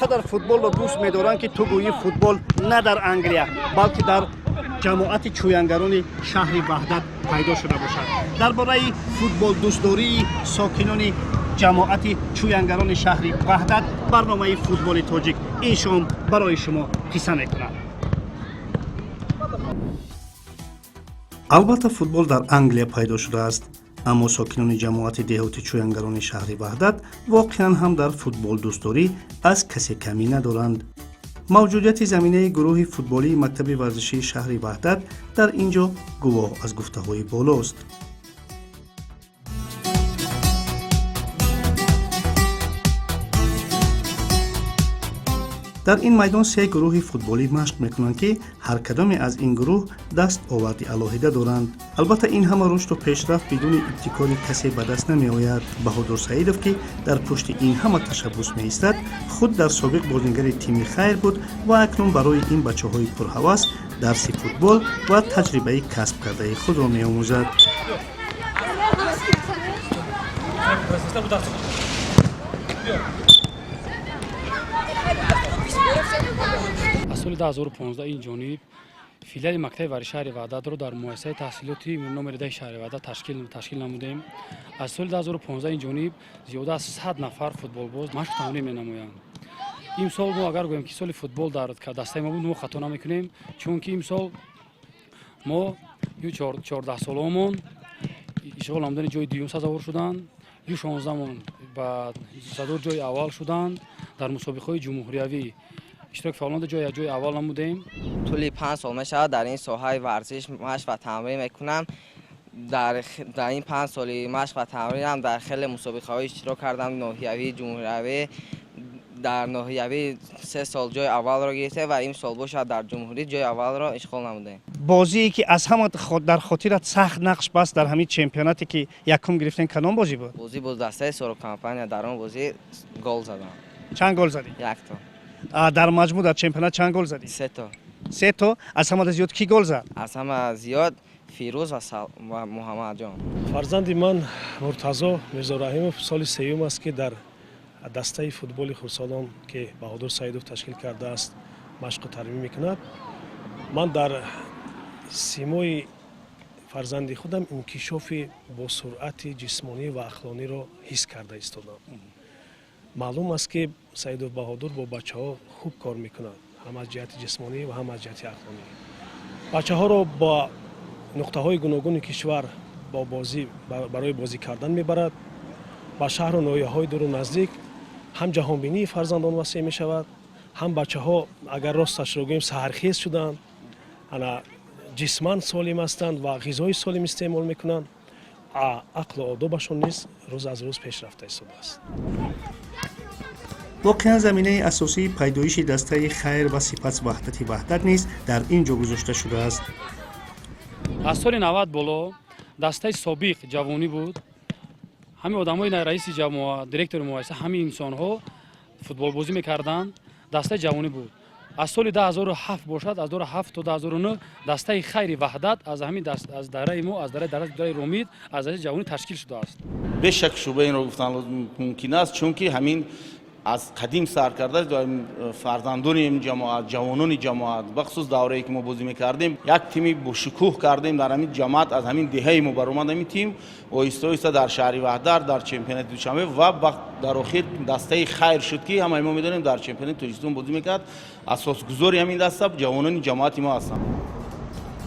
Қадар футболро дӯст медоранд, ки ту гӯӣ футбол на дар Англия, балки дар ҷамоати чӯянгарони шаҳри Ваҳдат пайдо шуда бошад. Дар бораи футболдӯстдории сокинони ҷамоати чӯянгарони шаҳри Ваҳдат барномаи «Футболи тоҷик» ин шом барои шумо қисса мекунад. Албатта, футбол дар Англия пайдо шудааст, аммо сокинони ҷамоати деҳоти чӯянгарони шаҳри Ваҳдат воқеан ҳам дар футболдӯстдорӣ аз касе камӣ надоранд. Мавҷудияти заминаи гурӯҳи футболии мактаби варзишии шаҳри Ваҳдат дар ин ҷо гувоҳ аз гуфтаҳои болост. Дар ин майдон се гурӯҳи футболӣ машқ мекунанд, ки ҳар кадоме аз ин гурӯҳ даст оварди алоҳида доранд. Албатта, ин ҳама рушду пешрафт бидуни ибтикори касе ба даст намеояд. Баҳодур Саидов, ки дар пушти ин ҳама ташаббус меистад, худ дар собиқ бозингари тими «Хайр» буд ва акнун барои ин бачаҳои пурҳавас дарси футбол ва таҷрибаи касб кардаи худро меомӯзад. Аз соли 2015 ин ҷониб филиали мактаби варзиши шаҳри Ваҳдатро дар муассисаи таҳсилоти номери 10 шаҳри Ваҳдат ташкил намудем. Аз соли 2015 ин ҷониб зиёда аз 100 нафар футболбоз машқу тамрин менамоянд. Имсол мо агар гӯем, ки соли футбол дар дастаи мо буд, мо хато намекунем, чунки имсол мо ю 14-солаомон ишғол намудани ҷои дуюм сазовор шуданд, ю 16-мон ба сазовори ҷои аввал шуданд. Дар мусобиқаҳои ҷумҳуриявӣ иштироки фаъолона ҷои аввал намудем. Тӯли 5 сол мешавад, дар ин соҳаи варзиш машқ ва тамрин мекунам. Дар ин 5 соли машқ ва тамринам дар хеле мусобиқаҳо иштирок кардам, ноҳиявӣ, ҷумҳуриявӣ. Дар ноҳиявӣ 3 сол ҷои аввалро гирифтем ва имсол бошад, дар ҷумҳурӣ ҷои аввалро ишғол намудем. Бозие, ки аз ҳама дар хотират сахт нақш баст, дар ҳамин чемпионате, ки якум гирифтем, кадом бозӣ буд? Бозӣ бо дастаи Сороб компания, дар он бозӣ гол задам. Чанд гол задӣ? Якто. Дар маҷмӯъ дар чемпионат чанд гол задӣ? Сето. Се то. Аз ҳамада зиёд кӣ гол зад? Аз ҳама зиёд Фирӯз ва Муҳаммадҷон. Фарзанди ман Муртазо Мирзораҳимов соли сеюм аст, ки дар дастаи футболи хурдсолон, ки Баҳодур Саидов ташкил кардааст, машқу тамрин мекунад. Ман дар симои фарзанди худам инкишофи босуръати ҷисмонӣ ва ақлониро ҳис карда истодам. Маълум аст, ки Саидов Баҳодур бо бачаҳо хуб кор мекунад, ҳам аз ҷиҳати ҷисмонӣ ва ҳам аз ҷиҳати ақлонӣ. Бачаҳоро ба нуқтаҳои гуногуни кишвар бо бозӣ, барои бозӣ кардан мебарад, ба шаҳру ноҳияҳои дуру наздик. Ҳам ҷаҳонбинии фарзандон васеъ мешавад, ҳам бачаҳо, агар росташро гӯем, саҳархез шуданд, ана ҷисман солим ҳастанд ва ғизои солим истеъмол мекунанд. Ақлу одобашон низ рӯз аз рӯз пешрафта истодааст. Воқеан, заминаи асосии пайдоиши дастаи «Хайр» ва сипас «Ваҳдати Ваҳдат» низ дар ин ҷо гузошта шудааст. Аз соли 90 боло дастаи собиқ ҷавонӣ буд. Ҳамин одамои раиси ҷамоа, директори муассиса, ҳамин инсонҳо футболбозӣ мекарданд, дастаи ҷавонӣ буд. Аз соли 2007 бошад, аз 2007 то 2009 дастаи «Хайри Ваҳдат» аз ҳамин аз дараи мо, аз дараи Ромид, аз дараи ҷавонӣ ташкил шудааст. Бешак, шуба инро гуфтан мумкин аст, чунки ҳамин аз қадим сар карда фарзандони ин ҷамоат, ҷавонони ҷамоат, бахусус даврае, ки мо бозӣ мекардем, як тими бошукӯҳ кардем дар ҳамин ҷамоат. Аз ҳамин деҳаи мо баромад ҳамин тим, оҳиста оҳиста дар шаҳри Ваҳдат, дар чемпионати Душанбе ва дар охир дастаи «Хайр» шуд, ки ҳамаи мо медонем, дар чемпионати Тоҷикистон бозӣ мекард. Асосгузори ҳамин даста ҷавонони ҷамоати мо ҳастанд.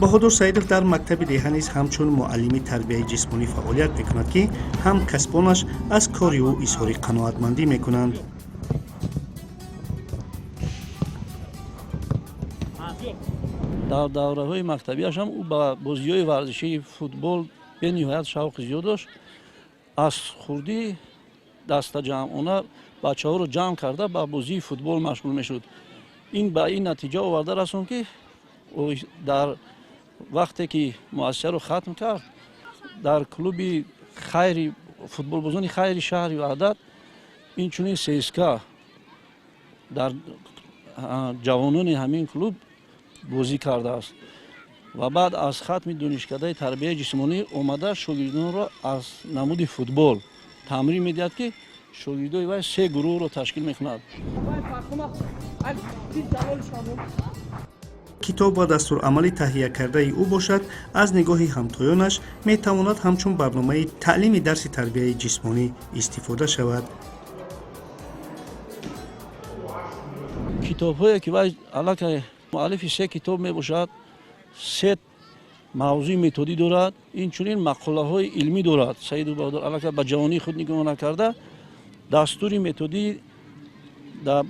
Баҳодур Саидов дар мактаби деҳа низ ҳамчун муаллими тарбияи ҷисмонӣ фаъолият мекунад, ки ҳамкасбонаш аз кори ӯ изҳори қаноатмандӣ мекунанд. Дар давраҳои мактабиаш ҳам ӯ ба бозиҳои варзишии футбол бениҳоят шавқи зиёд дошт. Аз хурдӣ дастаҷамъона бачаҳоро ҷамъ карда, ба бозии футбол машғул мешуд. Ин ба ин натиҷа оварда расон, ки дар вақте ки муассисаро хатм кард, дар клуби «Хайри», футболбозони «Хайри» шаҳри Ваҳдат, инчунин ЦСКА, дар ҷавонони ҳамин клуб бозӣ кардааст ва баъд аз хатми донишкадаи тарбияи ҷисмонӣ омада, шогирдонро аз намуди футбол тамрин медиҳад, ки Шогирдои вай се гурӯҳро ташкил мекунад. Китоб ва дастурамали таҳиякардаи ӯ бошад, аз нигоҳи ҳамтоёнаш метавонад ҳамчун барномаи таълими дарси тарбияи ҷисмонӣ истифода шавад. Китобҳое ки вай аллакай муаллифи се китоб мебошад, се мавзӯи методӣ дорад, инчунин мақолаҳои илмӣ дорад. Саиду Баҳодур аллакай ба ҷавонии худ нигоҳ накарда, дастури методӣ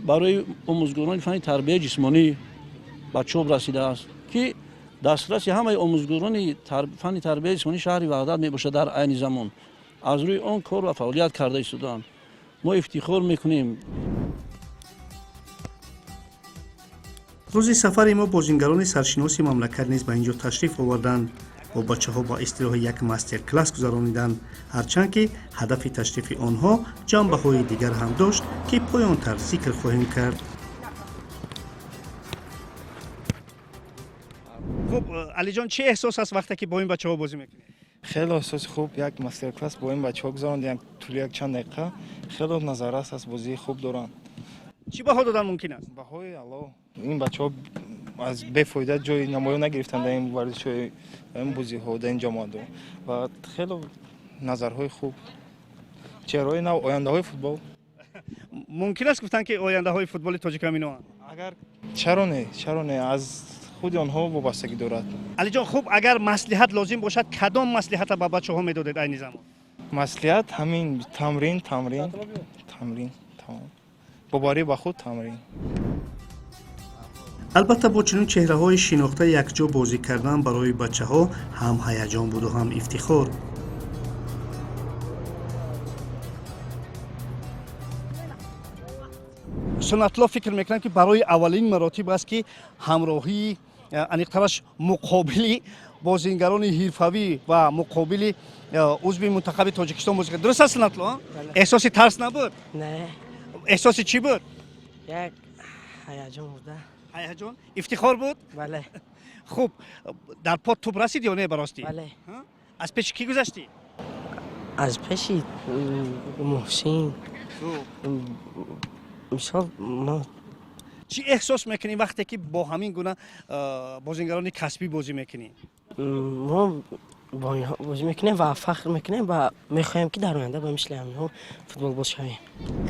барои омӯзгорони фанни тарбияи ҷисмонӣ ба чоп расидааст, ки дастраси ҳамаи омӯзгорони фанни тарбияи ҷисмонии шаҳри Ваҳдат мебошад. Дар айни замон аз рӯи он кор ва фаъолият карда истодаанд. Мо ифтихор мекунем. Рӯзи сафари мо бозингарони саршиноси мамлакат низ ба ин ҷо ташриф оварданд. Бо бачаҳо ба истилоҳи як мастер-класс гузарониданд, ҳарчанд ки ҳадафи ташрифи онҳо ҷанбаҳои дигар ҳам дошт, ки поёнтар зикр хоҳем кард. Хуб, Алиҷон, чӣ эҳсос аст, вақте ки бо ин бачаҳо бозӣ мекунед? Хеле эҳсоси хуб. Як мастер-класс бо ин бачаҳо гузарондем тӯли як чанд дақиқа. Хеле назаррас аст, бозии хуб доранд. Чӣ баҳо додан мумкин аст? Баҳои аъло. Ин бачаҳо аз бефоида ҷои намоён нагирифтанд дар ин варзишҳои, ин бозиҳо, дар ин ҷамоатҳо ва хеле назарҳои хуб, чеҳраҳои нав, ояндаҳои футбол. Мумкин аст гуфтан, ки ояндаҳои футболи тоҷик ҳаминоанд? Агар чаро не, чаро не, аз худи онҳо вобастагӣ дорад. Алиҷон, хуб, агар маслиҳат лозим бошад, кадом маслиҳата ба бачаҳо медодед айни замон? Маслиҳат ҳамин: тамрин, тамрин, тамрин, тамом. Боварӣ ба худ, тамрин. Албатта, бо чунин чеҳраҳои шинохта якҷо бозӣ кардан барои бачаҳо ҳам ҳаяҷон буду, ҳам ифтихор. Суннатулло, фикр мекунам, ки барои аввалин маротиб аст, ки ҳамроҳии, аниқтараш муқобили бозингарони ҳирфавӣ ва муқобили узви мунтахаби Тоҷикистон бозӣ кард. Дуруст аст, Суннатулло? Эҳсоси тарс набуд? Не. Эҳсоси чӣ буд? Як ҳаяҷон буда. Ҳаяҷон, ифтихор буд? Бале. Хуб, дар по тӯб расид ё не, баростӣ? Бале. Аз пеши кӣ гузаштӣ? Аз пеши Муҳсин, мисол, мо. Чӣ эҳсос мекунӣ, вақте ки бо ҳамин гуна бозингарони касбӣ бозӣ мекунӣ? Мо бо инҳо бозӣ мекунем ва фахр мекунем ва мехоҳем, ки дар оянда ба мисли ҳаминҳо футболбоз шавем.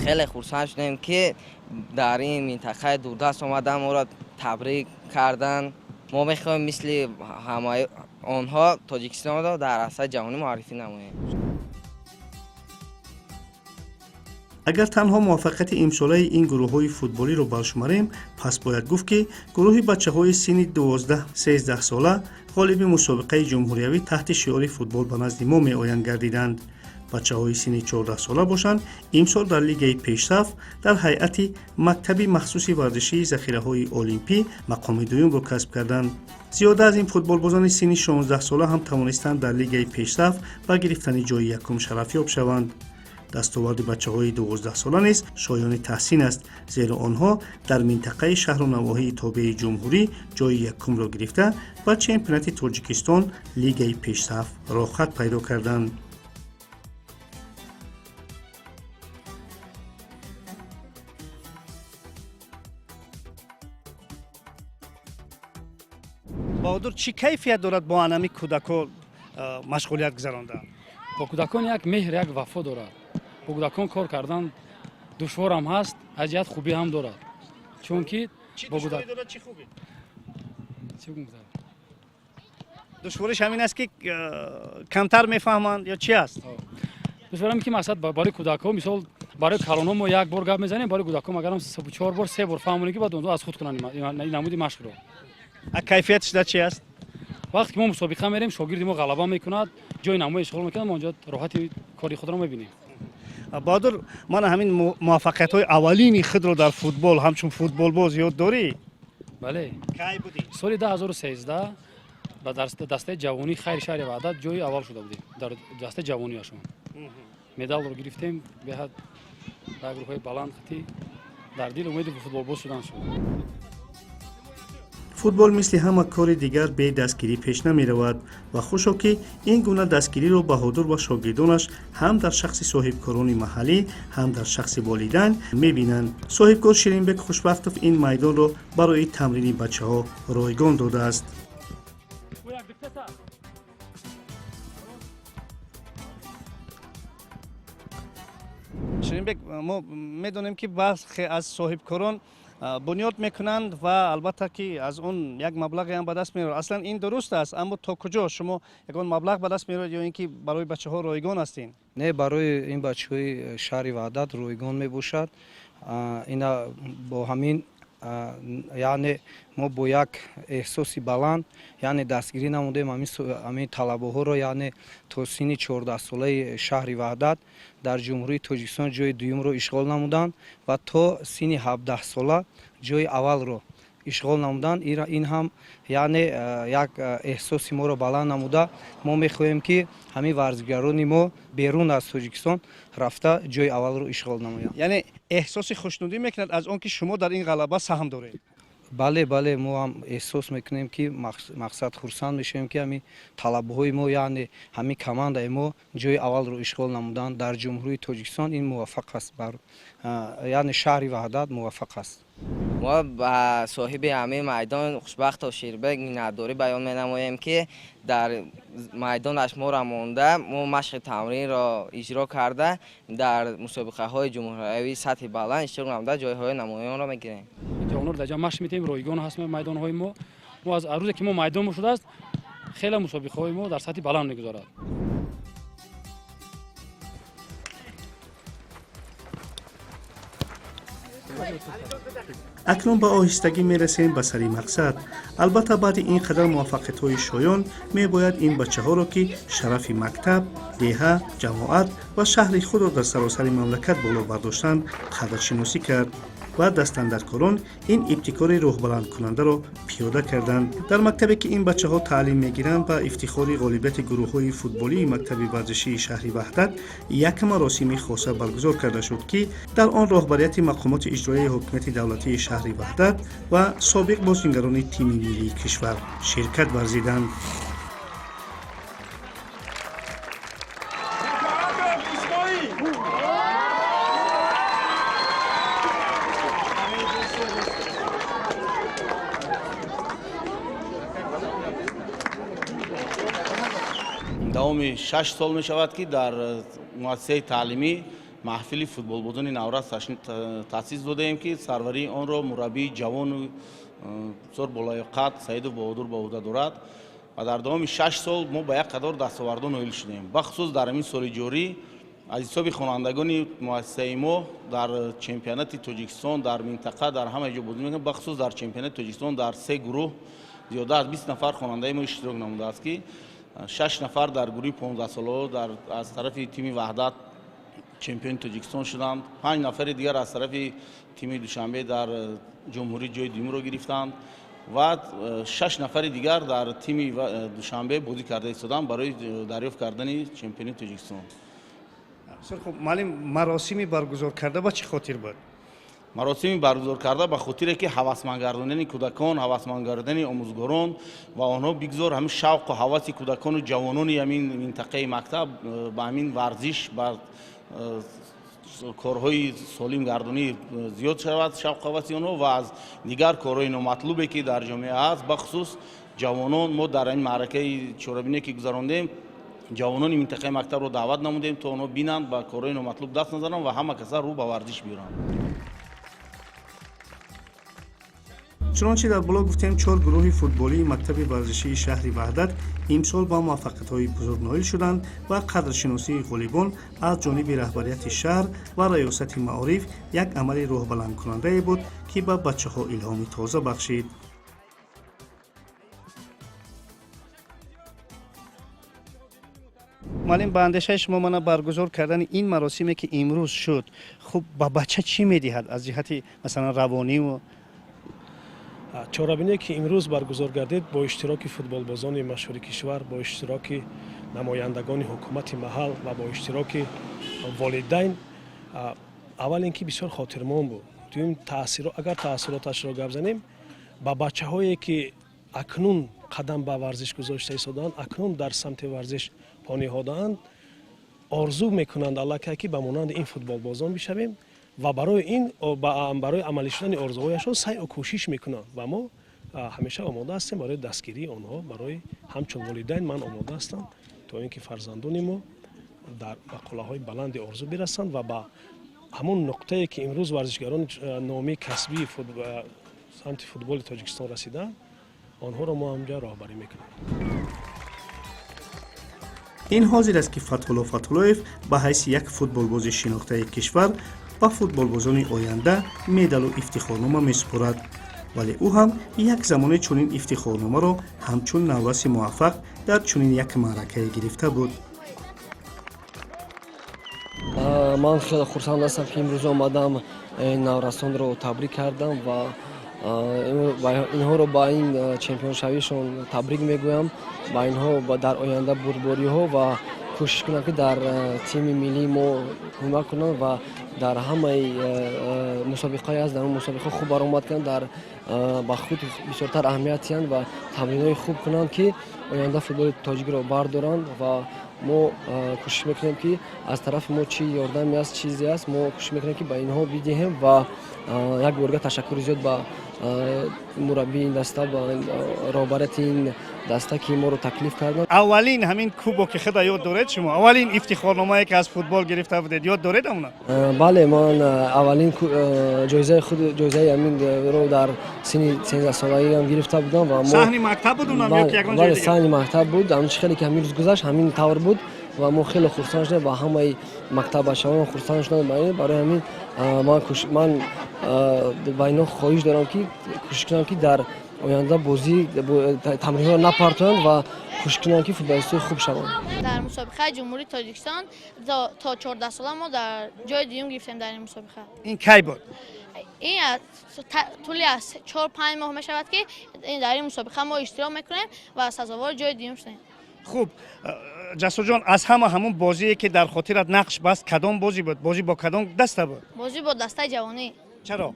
Хеле хурсанд шудем, ки дар ин минтақаи дурдаст омадан, моро табрик карданд. Мо мехоҳем мисли ҳамаи онҳо Тоҷикистонро дар арсаи ҷаҳонӣ муаррифӣ намоем. Агар танҳо муваффақияти имсолаи ин гурӯҳҳои футболиро баршумарем, пас бояд гуфт, ки гурӯҳи бачаҳои синни 12-13 сола ғолиби мусобиқаи ҷумҳуриявӣ таҳти шиори «Футбол ба назди мо меоянд» гардиданд. Бачаҳои синни 14 сола бошанд, имсол дар лигаи пешсаф дар ҳайати мактаби махсуси варзишии захираҳои олимпӣ мақоми дуюмро касб карданд. Зиёда аз ин, футболбозони синни 16 сола ҳам тавонистанд дар лигаи пешсаф ба гирифтани ҷои якум шарафёб шаванд. Дастоварди бачаҳои 12-сола низ шоёни таҳсин аст, зеро онҳо дар минтақаи шаҳру навоҳии тобеи ҷумҳурӣ ҷои якумро гирифта, ба чемпионати Тоҷикистон, лигаи пешсаф роҳхат пайдо карданд. Баҳодур, чӣ кайфият дорад бо анами кӯдако машғулият гузарондан? Бо кӯдакон як меҳр, як вафо дорад. Бо кӯдакон кор кардан душворам ҳаст, аз ҷиҳат хубӣ ҳам дорад, чунки Чӣ бо кӯдак душворӣ дорад, чӣ хубӣ? Чӣ гуфтам? Душвориш ҳамин аст, ки камтар мефаҳманд ё чӣ аст? Душворам ки мақсад барои кӯдакҳо, мисол, барои калонҳо мо як бор гап мезанем, барои кӯдакҳо магарам чор бор, се бор фаҳмонем, ки баъд онҳо аз худ кунанд ин намуди машқро. А кайфиятш дар чӣ аст? Вақте ки мо мусобиқа мерем, шогирди мо ғалаба мекунад, ҷои намои ишғол мекунад, мо онҷо роҳати кори худро мебинем. Баҳодур, ман ҳамин муваффақиятҳои аввалини худро дар футбол ҳамчун футболбоз ёд дорӣ? Бале. Кай будӣ? Соли 2013 ба дастаи ҷавонии Хайри шаҳри Ваҳдат ҷои аввал шуда будем. Дар дастаи ҷавониашон медалро гирифтем. Беҳад ба як рӯҳҳои баланд хати дар дил умеди футболбоз шудан шуд. Футбол мисли ҳама кори дигар бе дастгирӣ пеш намеравад ва хушо ки ин гуна дастгириро Баҳодур ва шогирдонаш ҳам дар шахси соҳибкорони маҳаллӣ, ҳам дар шахси волидайн мебинанд. Соҳибкор Ширинбек Хушбахтов ин майдонро барои тамрини бачаҳо ройгон додааст. Ширинбек, мо медонем, ки баъзе аз соҳибкорон бунёд мекунанд ва албатта ки аз он як маблағе ҳам ба даст меорад. Аслан ин дуруст аст, аммо то куҷо шумо ягон маблағ ба даст меоред ё ин ки барои бачаҳо ройгон ҳастин? Не, барои ин бачаҳои шаҳри Ваҳдат ройгон мебошад. Ина бо ҳамин, яъне мо бо як эҳсоси баланд, яъне дастгирӣ намудем ҳамин талабаҳоро, яъне то синни 14-солаи шаҳри Ваҳдат дар Ҷумҳурии Тоҷикистон ҷои дуюмро ишғол намуданд ва то синни 17-сола ҷои аввалро ишғол намуданд. Ин ҳам, яъне, як эҳсоси моро баланд намуда, мо мехоҳем, ки ҳамин варзишгарони мо берун аз Тоҷикистон рафта ҷои аввалро ишғол намоянд. Яъне эҳсоси хушнудӣ мекунад аз он ки шумо дар ин ғалаба саҳм доред? Бале, мо ҳам эҳсос мекунем, ки мақсад хурсанд мешавем, ки ҳамин талабаҳои мо, яъне ҳамин командаи мо ҷои аввалро ишғол намуданд дар Ҷумҳурии Тоҷикистон. Ин муваффақ аст бар, яъне шаҳри Ваҳдат муваффақ аст. Мо ба соҳиби ҳамин майдон Хушбахтов Ширбек миннатдорӣ баён менамоем, ки дар майдонаш моро монда, мо машқи тамринро иҷро карда, дар мусобиқаҳои ҷумҳуриявии сатҳи баланд иштирок намуда, ҷойҳои намоёнро мегирем. Ҷавонро дар ҷо машқ метиҳем, ройгон ҳаст майдонҳои мо. Мо аз рӯзе ки мо майдон шудааст, хеле мусобиқаҳои мо дар сатҳи баланд мегузарад. Акнун ба оҳистагӣ мерасем ба сари мақсад. Албатта, баъди ин қадар муваффақиятҳои шоён мебояд ин бачаҳоро, ки шарафи мактаб, деҳа, ҷамоат ва шаҳри худро дар саросари мамлакат боло бардоштанд, қадршиносӣ кард ва дастандаркорон ин ибтикори рӯҳбаландкунандаро пиёда карданд. Дар мактабе ки ин бачаҳо таълим мегиранд, ба ифтихори ғолибияти гурӯҳҳои футболии мактаби варзишии шаҳри Ваҳдат як маросими хоса баргузор карда шуд, ки дар он роҳбарияти мақомоти иҷроияи ҳокимияти давлатии шаҳри Ваҳдат ва собиқ бозингарони тими миллии кишвар ширкат варзиданд. Давоми 6 сол мешавад, ки дар муассисаи таълимӣ маҳфили футболбозони наврас таъсис додаем, ки сарварии онро мураббии ҷавону бисёр болаёқат Саидов Баҳодур ба ӯҳда дорад. Ва дар давоми 6 сол мо ба як қадор дастовардҳо ноил шудем. Бахусус дар ҳамин соли ҷорӣ аз ҳисоби хонандагони муассисаи мо дар чемпионати Тоҷикистон, дар минтақа, дар ҳама ҷо бозӣ мекунем. Бахусус дар чемпионати Тоҷикистон дар се гурӯҳ зиёда аз 20 нафар хонандаи мо иштирок намудааст, ки шаш нафар дар гурӯҳи 15-солаҳо аз тарафи тими Ваҳдат чемпиони Тоҷикистон шуданд, панҷ нафари дигар аз тарафи тими Душанбе дар ҷумҳурӣ ҷои дуюмро гирифтанд ва шаш нафари дигар дар тими Душанбе бозӣ карда истоданд барои дарёфт кардани чемпиони Тоҷикистон. Бисёр хуб, муаллим. Маросими баргузор карда ба чӣ хотир буд? Маросими баргузор карда ба хотире ки ҳавасмандгардонидани кӯдакон, ҳавасмандгардонидани омӯзгорон ва онҳо бигзор ҳамин шавқу ҳаваси кӯдакону ҷавонони ҳамин минтақаи мактаб ба ҳамин варзиш, ба корҳои солимгардонӣ зиёд шавад шавқу ҳаваси онҳо ва аз дигар корҳои номатлубе, ки дар ҷомеа ҳаст, бахусус ҷавонон. Мо дар ҳамин маъракаи чорабиние, ки гузарондем, ҷавонони минтақаи мактабро даъват намудем, то онҳо бинанд, ба корҳои номатлуб даст назананд ва ҳама каса рӯ ба варзиш биёранд. Чунончи дар боло гуфтем, чор гурӯҳи футболии мактаби варзишии шаҳри Ваҳдат имсол ба муваффақиятҳои бузург ноил шуданд ва қадршиносии ғолибон аз ҷониби раҳбарияти шаҳр ва раёсати маориф як амали рӯҳбаландкунандае буд, ки ба бачаҳо илҳоми тоза бахшид. Муаллим, ба андешаи шумо, мана баргузор кардани ин маросиме, ки имрӯз шуд, хуб, ба бача чӣ медиҳад аз ҷиҳати, масалан, равониву? Чорабиние, ки имрӯз баргузор гардид бо иштироки футболбозони машҳури кишвар, бо иштироки намояндагони ҳукумати маҳал ва бо иштироки волидайн, аввал ин ки бисёр хотирмон буд. Дуюм, агар таассуроташро гап занем, Ба бачаҳое, ки акнун қадам ба варзиш гузошта истодаанд, акнун дар самти варзиш по ниҳодаанд, орзу мекунанд аллакай, ки ба монанди ин футболбозон бишавем, ва барои ин, барои амалӣ шудани орзуҳояшон саъю кӯшиш мекунанд, ва мо ҳамеша омода ҳастем барои дастгирии онҳо. Барои ҳамчун волидайн ман омода ҳастам, то ин ки фарзандони мо дар ба қуллаҳои баланди орзу бирасанд ва ба ҳамон нуқтае, ки имрӯз варзишгарони номии касбии самти футболи Тоҷикистон расидаанд, онҳоро мо ҳамҷа роҳбарӣ мекунем. Ин ҳозир аст, ки Фатҳулло Фатҳуллоев ба ҳайси як футболбози шинохтаи кишвар ба футболбозони оянда медалу ифтихорнома месупорад, вале ӯ ҳам як замоне чунин ифтихорномаро ҳамчун навраси муваффақ дар чунин як маъракае гирифта буд. Ман хеле хурсанд ҳастам, ки имрӯз омадам, наврасонро табрик кардам ва инҳоро ба ин чемпионшавишон табрик мегӯям. Ба инҳо дар оянда бурдбориҳо ва кӯшиш кунанд, ки дар тими миллии мо кӯмак кунанд ва дар ҳамаи мусобиқаҳое аст, дар он мусобиқа хуб баромад кунанд, дар ба худ бисёртар аҳамият диҳанд ва тамринҳои хуб кунанд, ки оянда футболи тоҷикро бардоранд. Ва мо кӯшиш мекунем, ки аз тарафи мо чӣ ёрдаме аст, чизе аст, мо кӯшиш мекунем, ки ба инҳо бидиҳем. Ва як борга ташаккури зиёд ба мураббии ин даста, ба роҳбарияти ин даста, ки моро таклиф карданд. Аввалин ҳамин кубоки худа ёд доред шумо? Аввалин ифтихорномае, ки аз футбол гирифта будед, ёд доред амона? Бале, ман аввалин ҷоизаи худ, ҷоизаи ҳаминро дар синни 13-солагиам гирифта будам ва Саҳни мактаб буд унам ё ки ягон ҷои Бале, дигар? Саҳни мактаб буд. Ҳамин чи хеле ки ҳамин рӯз гузашт, ҳамин тавр буд ва мо хеле хурсанд шудем ва ҳамаи мактаббачаҳоам хурсанд шуданд. Барои ҳамин ман ба инҳо хоҳиш дорам, ки кӯшиш кунам, ки дар оянда бозӣ, тамринҳоро напартоянд ва кӯшиш кунанд, ки футболистои хуб шаванд. Дар мусобиқаи Ҷумҳурии Тоҷикистон то 14 сола мо дар ҷои дуюм гирифтем дар ин мусобиқа. Ин кай буд? Ин тӯли аз 4-5 моҳ мешавад, ки дар ин мусобиқа мо иштирок мекунем ва сазовори ҷои дуюм шудем. Хуб, Ҷасурҷон, аз ҳама ҳамун бозие, ки дар хотират нақш баст, кадом бозӣ буд? Бозӣ бо кадом даста буд? Бозӣ бо дастаи ҷавонӣ. Чаро?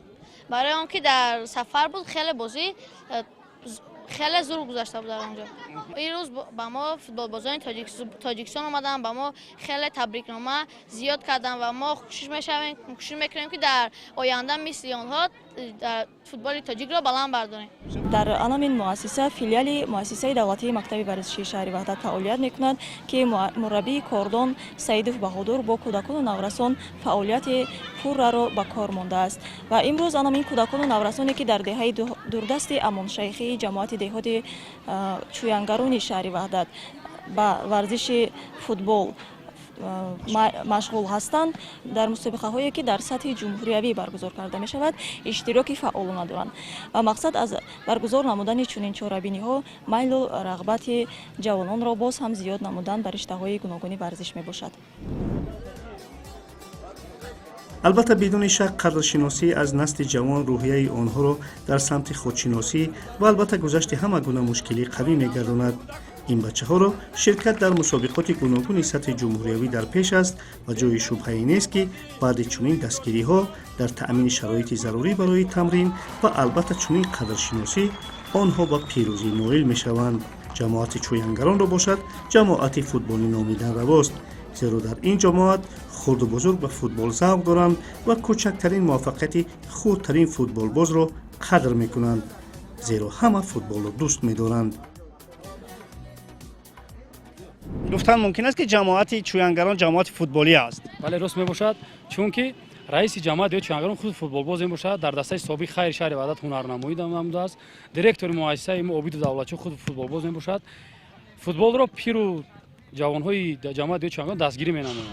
Барои он ки дар сафар буд, хеле бозӣ хеле зур гузашта буд дар он ҷо. Ин рӯз ба мо футболбозони Тоҷикистон омаданд, ба мо хеле табрикнома зиёд карданд ва мо кӯшиш мешавем, кӯшиш мекунем, ки дар оянда мисли онҳо дар футболи тоҷикро баланд бардорем. Дар анамин муассиса филиали муассисаи давлатии мактаби варзишии шаҳри Ваҳдат фаъолият мекунад, ки мураббии кордон Саидов Баҳодур бо кӯдакону наврасон фаъолияти пурраро ба кор мондааст. Ва имрӯз анамин кӯдакону наврасоне, ки дар деҳаи дурдасти Амоншайхии ҷамоати деҳоти Чӯянгарони шаҳри Ваҳдат ба варзиши футбол машғул ҳастанд, дар мусобиқаҳое, ки дар сатҳи ҷумҳуриявӣ баргузор карда мешавад, иштироки фаъолона доранд. Ва мақсад аз баргузор намудани чунин чорабиниҳо майлу рағбати ҷавононро боз ҳам зиёд намудан ба риштаҳои гуногуни варзиш мебошад. Албатта, бидуни шак, қадршиносӣ аз насли ҷавон рӯҳияи онҳоро дар самти худшиносӣ ва албатта гузашти ҳама гуна мушкилӣ қавӣ мегардонад. Ин бачаҳоро ширкат дар мусобиқоти гуногуни сатҳи ҷумҳуриявӣ дар пеш аст ва ҷои шубҳае нест, ки баъди чунин дастгириҳо дар таъмини шароити зарурӣ барои тамрин ва албатта чунин қадршиносӣ онҳо ба пирӯзӣ ноил мешаванд. Ҷамоати чӯянгаронро бошад, ҷамоати футболӣ номидан равост, зеро дар ин ҷамоат хурду бузург ба футбол завқ доранд ва кӯчактарин муваффақияти хурдтарин футболбозро қадр мекунанд, зеро ҳама футболро дӯст медоранд. Гуфтан мумкин аст, ки ҷамоати чӯянгарон ҷамоати футболӣ аст? Бале, рост мебошад, чунки раиси ҷамоат ё чӯянгарон худ футболбоз мебошад, дар дастаи собиқ Хайри шаҳри Ваҳдат ҳунарнамоӣ намудааст. Директори муассисаи мо Обиду Давлатчо худ футболбоз мебошад. Футболро пиру ҷавонҳои ҷамоати ё чӯянгарон дастгирӣ менамоянд.